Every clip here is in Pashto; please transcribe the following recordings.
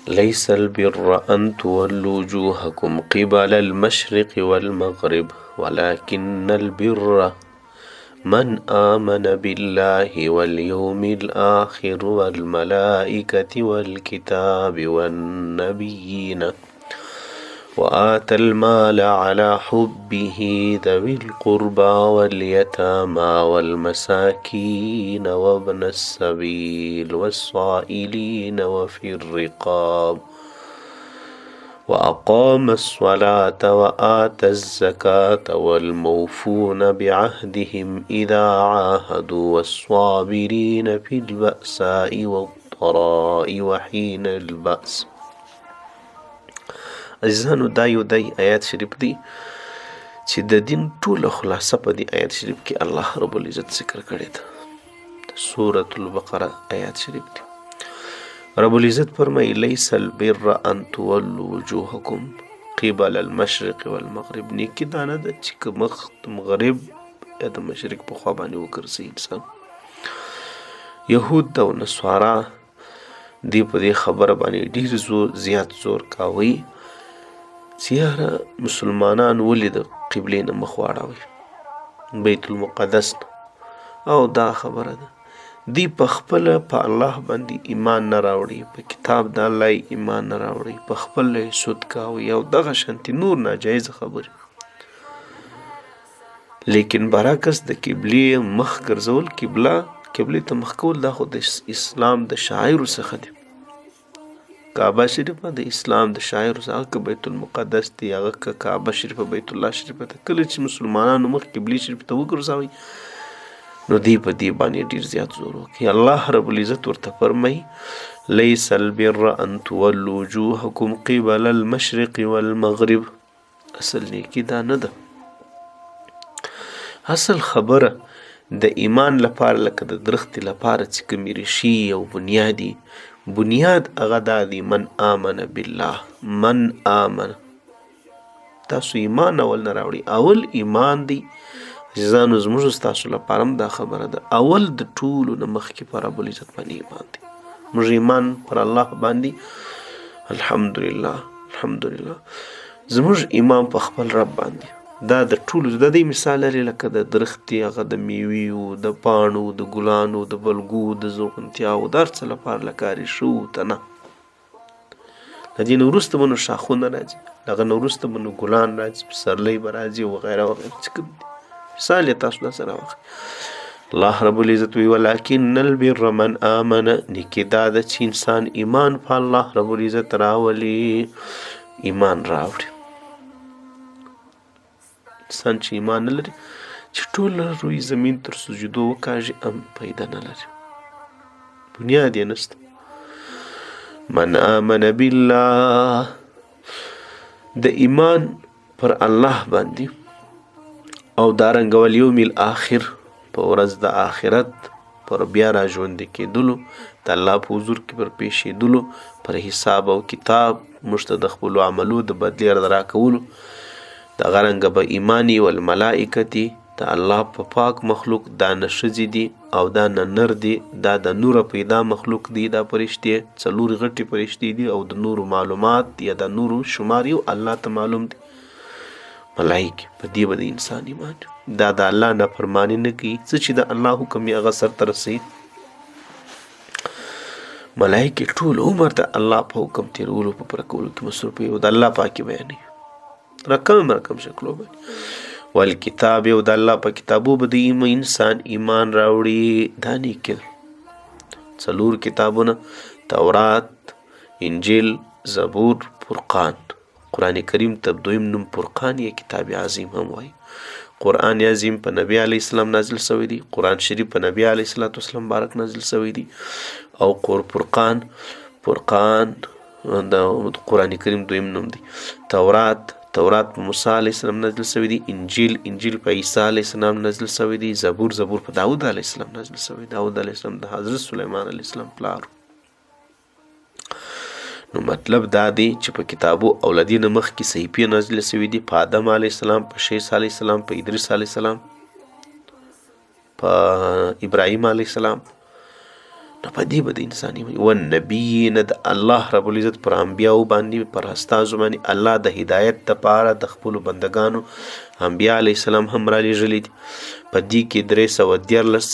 ليس البر أن تولوا وجوهكم قبل المشرق والمغرب ولكن البر من آمن بالله واليوم الآخر والملائكة والكتاب والنبيين وآتى المال على حبه ذوي القربى واليتامى والمساكين وابن السبيل والصائلين وفي الرقاب وأقام الصلاة وآتى الزكاة والموفون بعهدهم إذا عاهدوا والصابرين في البأساء والضراء وحين البأس. عزیزانو، دا یو دی آیات شریف دی چې د دین ټوله خلاصه په دې آیات شریف کې الله رب العزت ذکر کړې ده. سورة البقره آیات شریف دی. رب العزت فرمایي: لیس البر ان تولوا وجوهکم قبل المشرق والمغرب. نیکي دا نه ده چې که مخ د مغرب یا د مشرق په خوا باندې وګرځي انسان. یهود او نصارا دی په دې خبره باندې ډیر زور زیات زور کاوي چې یاره مسلمانان ولې د قبلې نه مخ واړوي بیت المقدس نه؟ او دا خبره ده، دی په خپله په الله باندې ایمان نه راوړي، په کتاب د الله ایمان نه راوړي، په خپله یې سود کاوي او دغه شانتې نور ناجایزه خبرې. لیکن برعکس د قبلې مخ ګرځول، قبله قبلې ته مخ کول، دا خو د اسلام د شعایرو څخه دی. کعبه شریفه د اسلام د شعایرو څخه، که بیت المقدس دی، هغه که کعبه شریفه بیت الله شریفه ته، کله چې مسلمانانو مخ قبلې شریف ته وګرځوي نو دی په دې باندې ډیر زیات زور وکړي. الله رب العزت ورته فرمایي: لیس البر ان تولوا وجوهکم قبل المشرق والمغرب. اصل نیکی دا نه ده، اصل خبره د ایمان لپاره لکه د درختې لپاره چې کومې ریښې او بنیادي بنیاد هغه دا دی: من آمن بالله. من آمن، تاسو ایمان اول نه راوړي، اول ایمان دی. عزیزانو، زموږ ستاسو لپاره هم دا خبره ده، اول د ټولو نه مخکې پر رب العزت باندې ایمان دی. موږ ایمان پر الله باندې، الحمدلله، الحمدلله، زموږ ایمان په خپل رب باندې، دا د ټولو د دې مثال لري لکه د درختې هغه د میوې، د پاڼو، د ګلانو، د بلګو، د زرغونتیاو، د هر څه لپاره لکه ریښو تنه. له دې نه وروسته به نو ښاخونه راځي، له هغه نه وروسته به نو ګلان راځي، پسرلی به راځي وغیره وغیره، چې کوم دي مثال یې تاسو داسې راواخلئ. الله رب العزت وی: ولكن البر من آمن. نیکي دا ده چې انسان ایمان په الله رب العزت راولي، ایمان راوړي. انسان چې ایمان نه لري، چې ټول روی زمین تر سجدو وکاږي هم پیدا نه لري، بنیاد یې نشته. من آمن بالله، د ایمان پر الله باندې، او دارنګه والیوم الاخر، په ورځ د آخرت، پر بیا را ژوندي کېدلو، د الله په حضور کې پر پېښېدلو، پر حساب او کتاب، موږ ته د خپلو عملو د بدلې راکولو، دغه رنګه به ایمان یې والملائکتي، د الله په پاک مخلوق، دا نه ښځې دي او دا نه نر دي، دا د نوره پیدا مخلوق دی. دا فرشتې څلور غټې فرشتې دي او د نورو معلومات یا د نورو شمار یو الله ته معلوم دی. ملایکې، په دې به د انسان ایمان، دا د الله نافرماني نه کوي، څه چې د الله حکم یې هغه سرته رسوي. ملایکې ټول عمر د الله په حکم تېرولو په پوره کولو کې مصروف وي او د الله پاکي بیانوي رقم رقم شکلو باندې. والکتاب، او د الله په کتابو به د انسان ایمان راوړي. دا نیکي ده. څلور کتابونه: تورات، انجیل، زبور، فرقان. قرآن کریم ته دویم نوم فرقان یا کتاب عظیم هم وایي. قرآن عظیم په نبی علیه السلام نازل شوی دی، قرآن شریف په نبی علیه الصلاة والسلام مبارک نازل شوی دی، او فرقان، فرقان د قرآن کریم دویم نوم دی. تورات، تورات په موسی علیه السلام نازل شوی دی. انجیل، انجیل په عیسی علیه السلام نازل شوی دی. زبور، زبور په داود علیه السلام نازل شوی. داود علیه السلام د حضرت سلیمان علیه السلام پلار. نو مطلب دا دی چې په کتابو او له دې نه مخکې صحیفې نازلې شوې دي، په آدم علیه السلام، په شیث علیه السلام، په ادریس علیه السلام، په ابراهیم علیه السلام. نو په دې به د انسان ایمان والنبیین، د الله رب العزت پر انبیاو باندې، پر استازو باندې الله د هدایت دپاره د خپلو بندګانو انبیا علیه السلام هم رالیږلي دي. په دې کې 313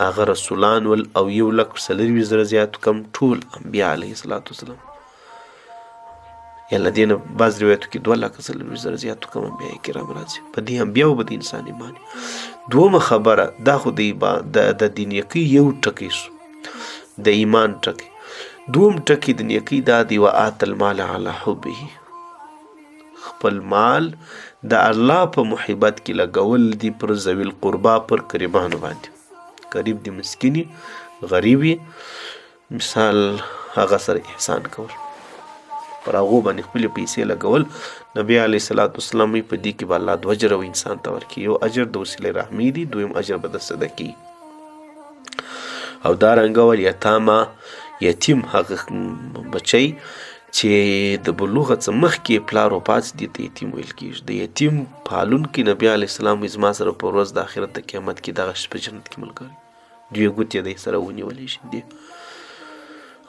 هغه رسولان ول او 1,24,000 زیات کم ټول انبیا علیه السلام، یا له دې نه بعض روایتو کې 2,24,000 زیات کم انبیا کرام راځي. په دې انبیاو به د انسان ایمان. دومه خبره دا خو د دینیکۍ یو ټکی سو، د ایمان ټکی. دوم ټکی د نیکۍ دا دی، وآت المال علی حبه، خپل مال د الله په محبت کې لګول دي پر ذوي القربا، پر قریبانو باندې. قریب دی مسکینی غریب، مثال هغه سره احسان کول، پر هغو باندې خپلې پیسې لګول. نبی علیه الصلاة والسلام په دې کې به الله دوه اجره انسان ته ورکړي، یو اجر د وسیله رحمي دی، دویم اجر به د صدقې. او دا رنګه ول یتاما، یتیم هغه بچی چې د بلوغه څه مخکې پلار وفات سي، دې ته یتیم ویل کېږي. د یتیم پالونکي نبی علیه السلام وایي زما سره په ورځ د آخرت د قیامت کې دغه په جنت کې ملګری، دوې ګوتې دی سره ونیولې شي دي.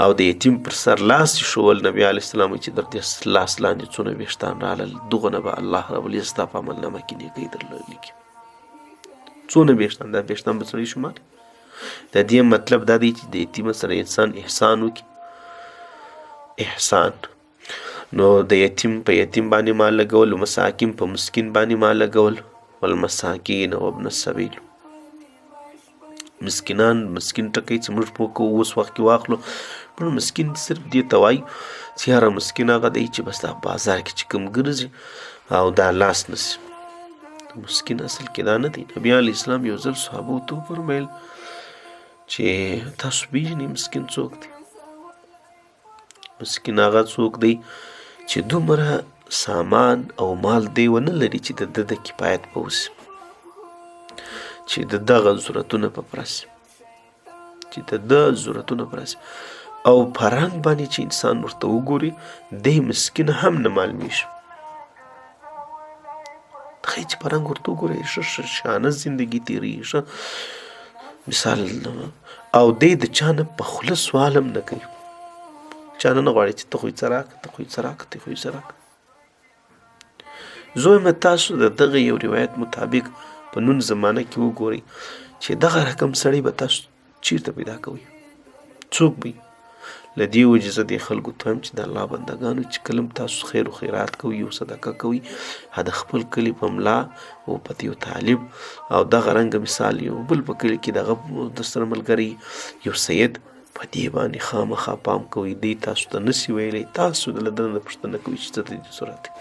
او د یتیم پر سر لاس ایښوول، نبی علیه السلام وایي چې در دې لاس لاندې څونه ویښتان رالل دغونه به الله رب العزت ستا په عملنامه کې نیکۍ درله لیکي. څونه ویښتان، دا ویښتان به سړی شمار. د دې مطلب دا دی چې د یتیم سره انسان احسان وکړي، احسان. نو د یتیم په یتیم باندې مال لګول، مساکین په مسکین باندې مال لګول، والمساکین وابن السبیل. مسکینان، مسکین ټکی چې موږ په کوو اوس وخت کې واخلو، موږ مسکین صرف دې ته وایي چې یاره مسکین هغه دی چې بس دا بازار کې چې کوم ګرځي او دا لاس نسي. مسکین اصل کې دا نه دی. نبی علیه السلام یو ځل صحابو ته وفرمیل چې تاسو پېژنئ مسکین څوک دی؟ مسکین هغه څوک دی چې دومره سامان او مال دی ونه لري چې د ده د کفایت په وسي، چې د دغه ضرورتونه په پوره سي، چې د ده ضرورتونه پوره سي. او په رنګ باندې چې انسان ورته وګوري دی مسکین هم نه معلومیږي. ښه چې په رنګ ورته وګوري ښه ښه شانه زندګي تېروي، ښه مثال او دی د چا نه په خوله سوال هم نه کوي، چا نه نه غواړي چې ته خو یې څه راکړه، ته خو یې څه راکړه، ته خو یې څه راکړه. زوی مې تاسو د دغه یو روایت مطابق په نن زمانه کې وګورئ چې دغه رقم سړی به تاسو چیرته پیدا کوئ، څوک به؟ له دې وجې زه دې خلکو ته وایم چې د الله بندګانو چې کله هم تاسو خیر و خیرات کوئ، یو صدقه کوئ، د خپل کلي په ملا او په یو طالب او دغه رنګه مثال یو بل په کلي کې دغه د سره ملګری یو سید، په دې باندې خامخا پام کوئ. دی تاسو ته نسی ویلی، تاسو د له ده نه پوښتنه کوئ چې څه ته دې ضرورت دی.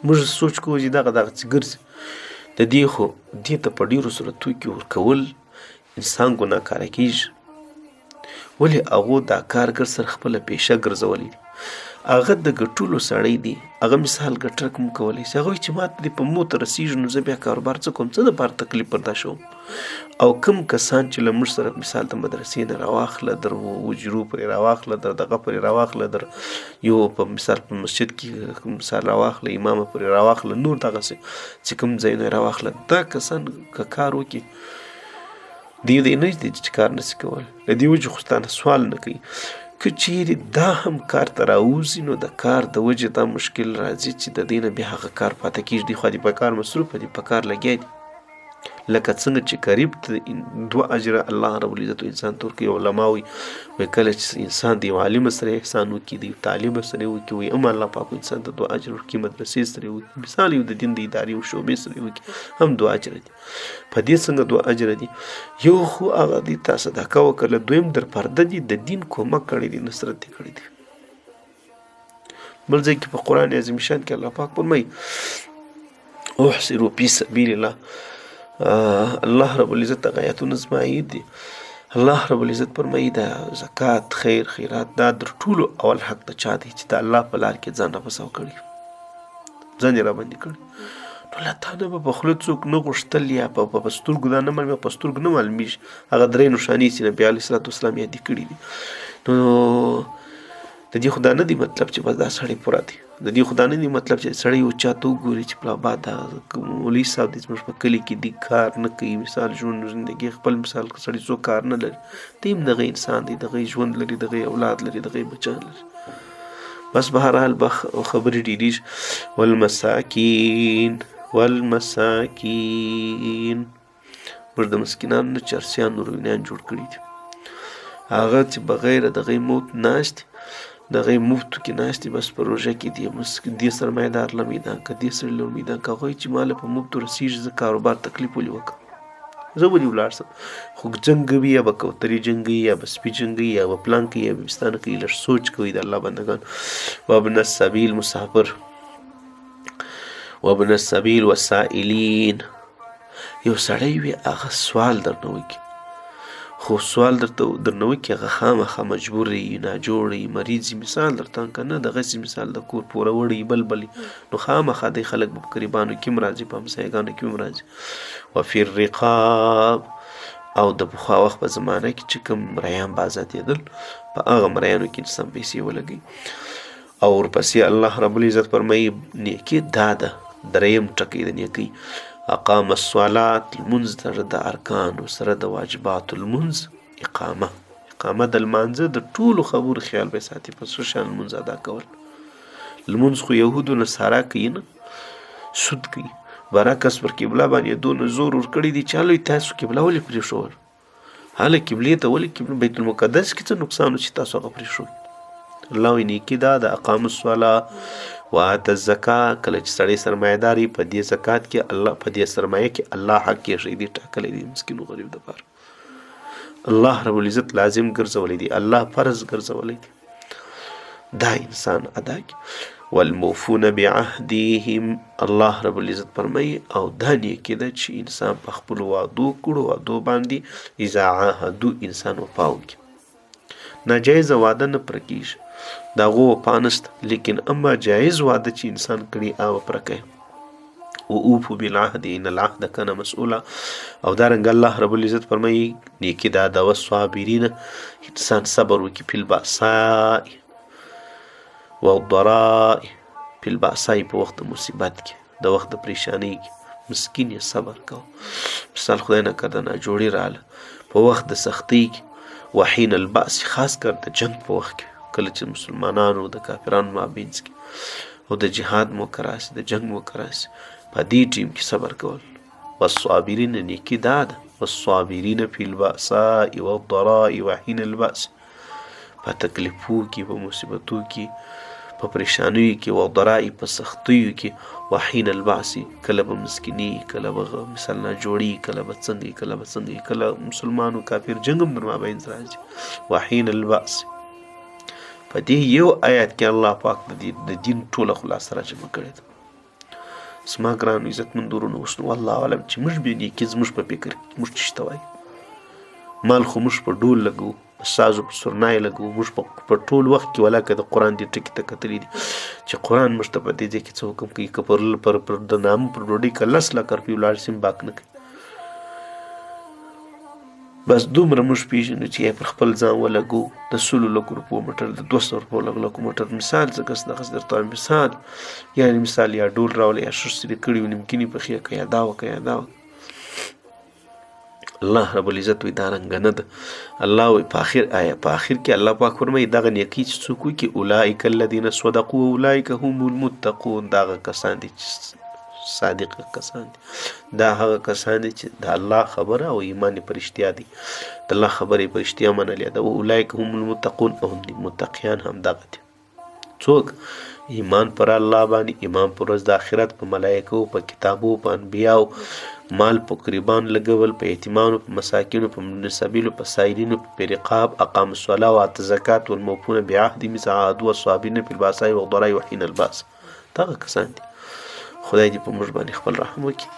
موږ سوچ کوو چې دغه دغه چې ګرځي د دې، خو دې ته په ډېرو صورتو کې ورکول انسان ګناهکاره کېږي. ولې هغو دا کار ګر سره خپله پیشه ګرځولی دی، هغه د ګټلو سړی دی، هغه مثال ګټر کوم کولی شي، هغه وایي چې ماته دې په موته رسېږي نو زه بیا کاروبار څه کوم، څه دپاره تکلیف پر دا شوم. او کم کسان چې له موږ سره مثال د مدرسې نه راواخله، در حجرو پورې راواخله، در دغه پورې راواخله، در یو په مثال په مسجد کې مثال راواخله، امامه پورې راواخله، نور دغسې چې کوم ځایونه راواخله، دا کسان که کار وکړي دی دی نه دی چې کار نسی کولی، له دې وجې خو ستا نه سوال نه کوي. که چیرې دا هم کار ته راوځي نو د کار د وجې دا مشکل راځي چې د دې نه بیا هغه کار پاتې کېږي، دی خو دې په کار مصروف دی، په کار لګیا دی. لکه څنګه چې قریب ته دوه اجره الله رب العزت انسان ته ورکوي. علما وایي وایي کله چې انسان د یو عالم سره احسان وکړي، د یو طالب سره وکړي، وایي هم الله پاک انسان ته دوه اجر ورکوي، مدرسې سره وکړي، مثال یو د دین د ادارې او شعبې سره وکړي هم دوه اجره دي. په دې څنګه دوه اجره دي؟ یو خو هغه دی تا صدقه وکړله، دویم در پرده دي د دین کومک کړی دی، نصرت دې کړی دی. بل ځای کې په قرآن عظیم شان کې الله پاک فرمایي احصروا فی سبیل الله. الله رب العزت هغه آیتونه زما یاد دي. الله رب العزت فرمایي دا زکات خیر خیرات دا در ټولو اول حق د چا دی چې د الله په لار کې ځان راپساو کړي، ځان یې راباندې کړي. نو له تا نه به په خوله څوک نه غوښتل یا په سترګو دا نه معلومېږي، په سترګو نه معلومېږي. هغه درې نښانې چې نبي علیه الصلاة والسلام یادې کړي دي. نو د دې خو دا نه دی مطلب چې بس دا سړی پوره دی. د دې خو دا نه دی مطلب چې سړی یو چاته وګوري چې پلا با دا مولوي صاحب دی زموږ په کلي کې دی کار نه کوي، مثال ژوند زندګي خپل مثال که سړی څوک کار نه لري، دی هم دغه انسان دی، دغه ژوند لري، دغه اولاد لري، دغه بچیان لري. بس بهرحال به خبرې ډېرېږي. والمساکین والمساکین، موږ د مسکینانو نه چرسیان او روینیان جوړ کړي دي. هغه چې بغیر د هغې موت ناست دي، د هغې مفتو کې ناست دي، بس په روژه کې دي دې سرمایهدار له میدان که دې سړي له میدان که هغوی چې ماله په مفتو رسېږي، زه کاروبار تکلیف ولې وکړم، زه ولې ولاړ شم؟ خو جنګوي، یا به کوترې جنګوي، یا به سپي جنګوي، یا به پلان کوي، یا به بستانه کوي. لږ سوچ کوي د الله بندګان. وابن السبیل مسافر، وابن السبیل والسائلین. یو سړی وي هغه سوال درنه وکړي، خو سوال درته درنه وکړي، هغه خامخا مجبور وي، ناجوړ وي، مریض وي، مثال درته که نه دغسې مثال د کور پوروړی بل بل، نو خامخا دی خلک به په قریبانو کې هم راځي، په همسایهګانو کې هم راځي. وفي الرقاب، او د پخوا وخت په زمانه کې چې کوم مریان به ازادېدل، په هغه مریانو کې انسان پیسې ولګوي. او ورپسې الله رب العزت فرمایي نیکي دا ده، دریم ټکی د نیکۍ اقام الصلاة، لمونځ سره د ارکانو سره د واجباتو لمونځ اقامه، اقامه د لمانځه د ټولو خبرو خیال به ساتي، په څه شان لمونځ ادا کول. لمونځ خو یهودو نصارا کوي نه، سود کوي، برعکس پر قبله باندې دونه زور ورکړی دی چې هلئ تاسو قبله ولې پرېښوول، هله قبلې ته ولې قبله بیت المقدس کې څه نقصان و چې تاسو هغه پرېښوئ؟ الله وایي نیکي دا ده، اقام الصلاة وآت الزکا، کله چې سړی سرمایهدار وي په دې زکات کې الله په دې سرمایه کې الله حق کېښی دی، ټاکلی دی مسکین او غریب دپاره. الله رب العزت لازم ګرځولی دی، الله فرض ګرځولی دی، دا انسان ادا کی. والموفون بعهدهم، الله رب العزت فرمایي او دا نیکي ده چې انسان په خپلو وعدو کړو وعدو باندې اذا عاهدو انسان وفا وکړي. ناجایزه وعده نه پوره کېږي، د هغو وفا نشته، لیکن اما جایز وعده چې انسان کړي هغه پوره کوي. واوفوا بالعهد ان العهد کان مسؤولا. او دارنګه الله رب العزت فرمایي نیکي دا ده والصابرین، انسان صبر وکړي فی البأساء والضراء، فی البأساء په وخت د مصیبت کې، د وخت د پریشانۍ کې مسکین یې صبر کوه. مثال خدای نه کړه ناجوړي راله په وخت د سختۍ کې، وحین البأس، خاص کر د جنګ په وخت کې، کله چې مسلمانانو د کافرانو مابینځ کې او د جهاد موقع راسي، د جنګ موقع راسي، په دې ټیم کې صبر کول. والصابرین، نیکي دا ده، والصابرین فی البأساء والضراء وحین البأس، په تکلیفو کې، په مصیبتو کې، په پریشانیو کې، والضراء په سختیو کې، وحین البأس، کله به مسکیني، کله به مثال ناجوړي، کله به څنګه، کله به څنګه، کله مسلمان او کافر جنګ هم در مابین راځي. وحین البأس، په دې یو آیات کې الله پاک د دین ټوله خلاصه راجمع کړې ده. زما ګرانو عزتمندو وروڼو، اوس نو والله اعلم چې موږ بې نیکي زموږ په فکر کې موږ څه ته وایو. مال خو موږ په ډول لګوو، په سازو په سرنا یې لګوو، موږ په ټول وخت کې ولاکه د قرآن دې ټکي ته کتلي دي چې قرآن موږ ته په دې ځای کې څه حکم کوي. که پر د نامه پر ډوډۍ که لس لکه روپۍ ولاړ شي هم باک نه کوي. بس دومره موږ پېژنو چې یې پر خپل ځان ولګو، د سلو لکو روپو موټر، د 200 روپو لکو موټر، مثال ځکه دغسې درته وایم، مثال یعنې مثال یا ډول راوله یا ښه ستړي کړي وي، نیمکینې پخې کړه، یا دا وکړه یا دا وکړه. الله رب العزت وایي دا رنګه نه ده. الله وایي په آخر آیا په آخر کې الله پاک فرمایي دغه نیکۍ چې څوک وکړي اولئک الذین صدقوا اولئک هم المتقون، دا هغه کسان دي چې صادق کسان دي، دا هغه کسان دي چې د الله خبره او ایمان یې په رښتیا دی، د الله خبره یې په رښتیا منلې ده. اولئک هم المتقون، او هم دي متقیان هم دغه دي. څوک ایمان پر الله باندې، ایمان پر ورځ د آخرت، په ملایکو، په کتابو، په انبیاو، مال په قریبان لګول، په یتیمانو، په مساکینو، په ابن سبیلو، په سائلینو، په رقاب، اقام الصلاة وآت الزکات والموفون بعهدهم اذا عاهدوا والصابرین فی البأساء والضراء وحین البأس. دغه کسان دي. خدای دې په موږ باندې خپل رحم وکړي.